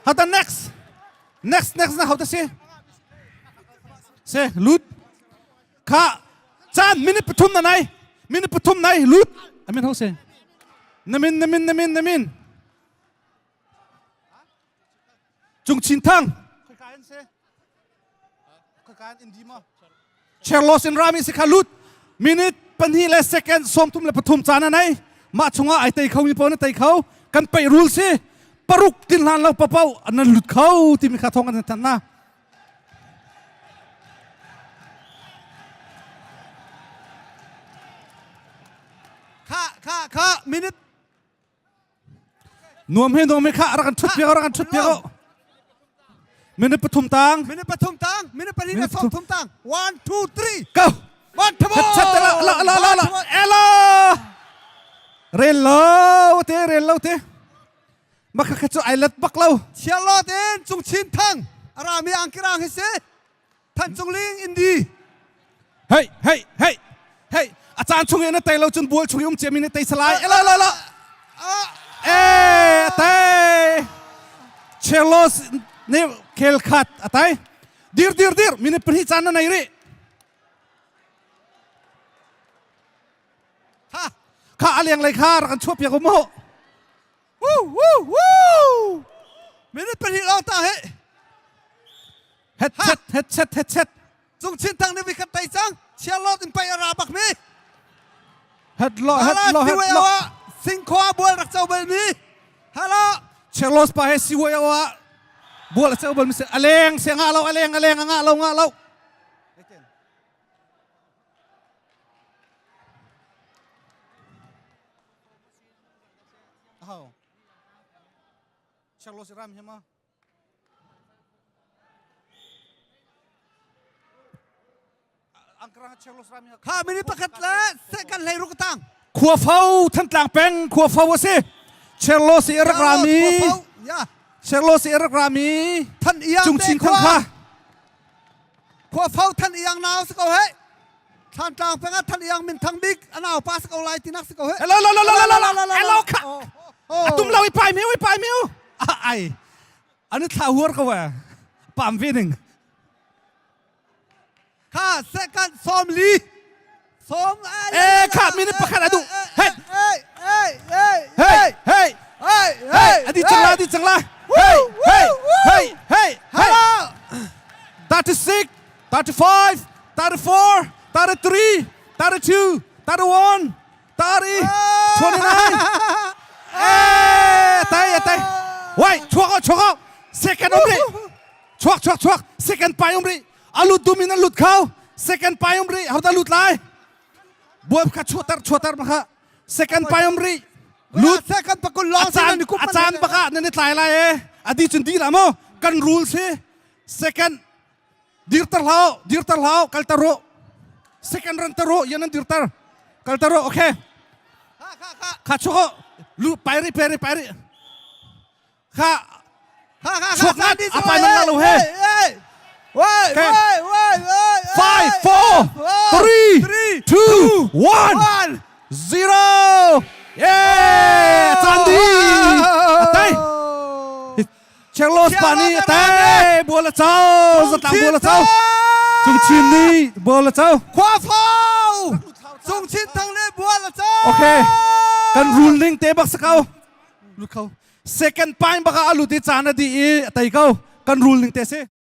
Hata next. Next next na hauta si. Se lut. Kha caan minute pathum na nai. Minute pathum nai lut. Amin ho se. Namin namin namin namin. Cung Chin Thang. Cherlos in rami si kha lut. Minute pahnih le second sawmthum le pathum caan a nei. Mah chungah ai tei kho mi paoh na tei kho. Kan peih rul si. Paruk tin hlan lo papau nan lut kho timi kha thong an thanh na. Kha kha kha minute Nuam he nuam he kha rak an thut piak rak an thut piak Minute pathum tang. Minute pathum tang. Minute pali na sawm thum tang. One, two, three. Go. One, two, Chat la la la la la. Elo. Rel lo te rel lo te. Maka kha chu ai let bak lo. Chialo ten Cung Chin Thang. Arami angkirang hi si. Than Cung Ling Indi. Hey hey hey hey a caan chung in na tei lo cun bual chung i um ciami na tei salai. Elo lo lo. Eh tei. Chelos nih khel khat a tai. Dir dir dir minute pahnih caan na nei rih. Ha kha a leng lei kha rak kan chuah piak u mu. Woo woo woo. Minute pahnih lawng ta he. Het chet het chet het chet. Cung chin thang ni vi khat tai cang. Chialot in pai ara bak mi. Het lo het lo het lo. Singkhua bual rak cho bal mi. Hello. Charles pa he siwai awa bual cho bal mi se aleng se nga lo aleng aleng nga lo nga lo. Aho. Charles ram hi ma. Kha minute pakhat le second hlei ruk tang. Khuafo Thantlang peng Khuafo a si. Charles i rak rami. Charles i rak rami. Than iang Cung chin thang kha. Khuafo than iang nau si ko he. Thantlang peng ah than iang min thang bik anau pa si ko lai tinak si ko he. Hello lo lo lo lo lo hello kha. Atum lo i pai miu i pai miu. Ai. Anu thla huar ko wa. Pam ve ning. Kha second som li. Som Eh kha minute pakhat adu. Hey. Hey hey hey hey hey hey hey adi chang la adi chang la. Hey hey hey hey hey. 36 35 34 33 32 31 30 29 Eh tai tai. Wai chuak chuak second om ri. Chuak chuak chuak second pai om ri. Alut dum in an lut kho. Second pai om ri. Hauta lut lai. Buai kha chuatar chuatar ma kha. Second pai om ri. Lut second pakul long a caan a caan baka nan i tlai lai e. Adi cun di la mo. Kan rule si. Second dirter hlau dirter hlau kalter ru. Second run ter ru yan an dirter. Kalter ru okay. Kha chuko lu pai ri pai ri pai ri. Kha chuak ngat a pai man la lo he. Okay. 5 4 3 2 1 0 Yeah! Candi! Atai! Charles pa nih atai! Bola chau! Zatlang bola chau! Cung Chin nih bola chau! Khua phau! Cung Chin thang le bola chau! Okay. Kan ruling te bak sakau. Lu kho. Second pine baka alu ti caan a di i a tei ko. Kan ruling te si.